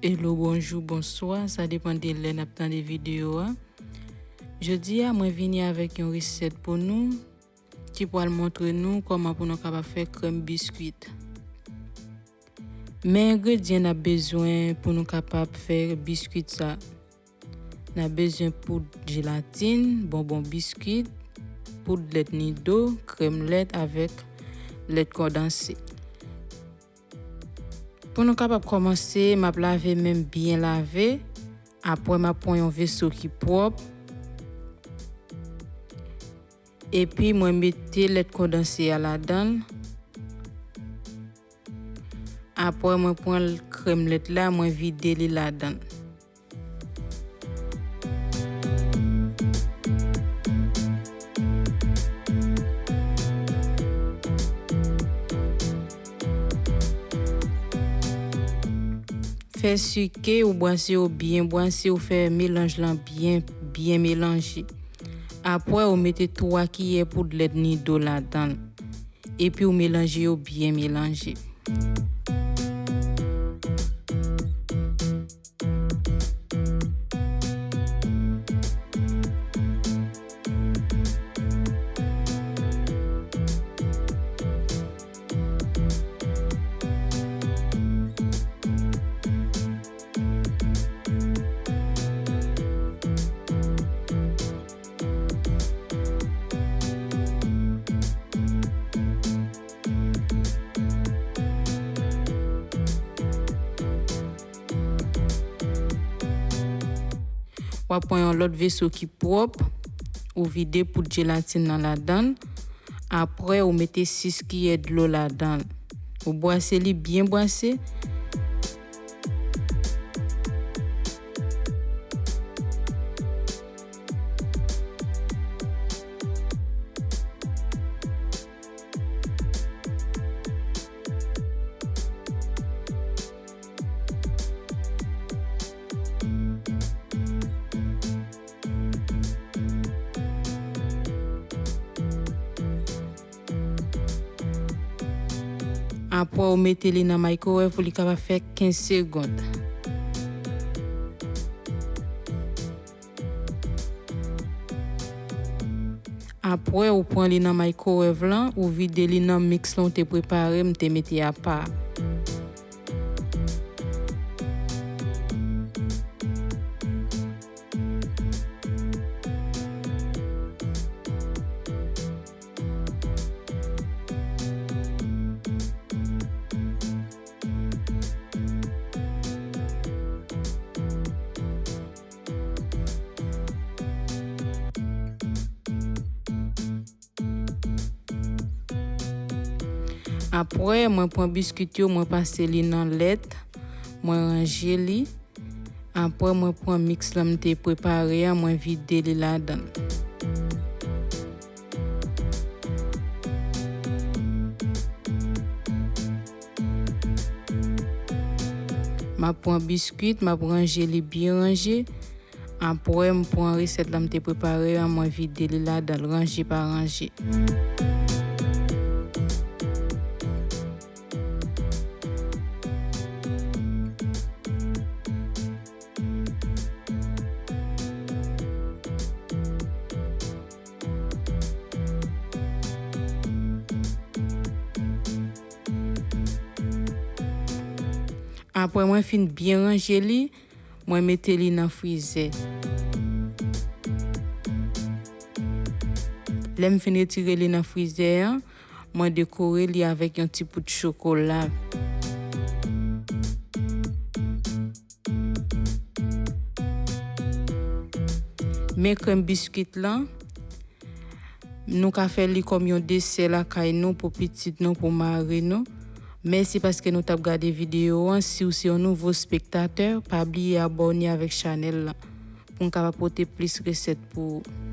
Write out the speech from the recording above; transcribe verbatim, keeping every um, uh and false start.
Hello, bonjou, bonswa, sa depann de lè n ap tande videyo a. Jodi a, mwen vini avèk yon resèt pou nou ki pral montre nou kòman pou nou kapab fè krèm biskwit. Men engredyan n ap bezwen pou nou kapab fè biskwit sa. N ap bezwen poud jelatin, bonbon biskwit, poud lèt nido, krèm lèt avèk lèt kondanse. Pou nou kapab kòmanse, m ap lave men m byen lave. Apre, m ap pran yon veso ki pwòp. Epi, mwen mete lèt kondanse a ladan l. Apre, mwen pran krèm lèt la, mwen vide li ladan l. Fè si ke ou bwase yo byen bwase, ou fè melanj lan byen, byen melanje. Apre, ou mete twa kiyè poud lèt nido ladan l. Epi ou melanje yo byen melanje. W ap pran yon lòt veso ki pwòp, ou vide poud jelatin nan ladan l. Apre, ou mete sis kiyè dlo ladan l. Ou bwase li byen bwase. Apre, ou mete li nan microwave pou li kapab fè kenz segonn. Apre, ou pran li nan microwave lan, ou vide li nan mix lan ou te prepare, m te mete apa. Apre, mwen pran biskwit yo, mwen pase li nan lèt, mwen ranje li. Apre, mwen pran mix lan m te prepare an, mwen vide li ladan l. M ap pran biskwit, m ap ranje li byen ranje. Apre, m pran resèt la m te prepare an, mwen vide li ladan l, ranje pa ranje. Apre mwen fin byen ranje li, mwen mete li nan frizè. Lè m fin retire li nan frizè an, mwen dekore li avèk yon ti pout chokola. Men krèm biskit lan, nou ka fè li kòm yon desè lakay nou pou pitit nou, pou mari nou. Mèsi paske nou t ap gade videyo an. Si w se yon nouvo spektatè, pa bliye abòne avèk chanèl la pou m kapab pote plis resèt pou ou.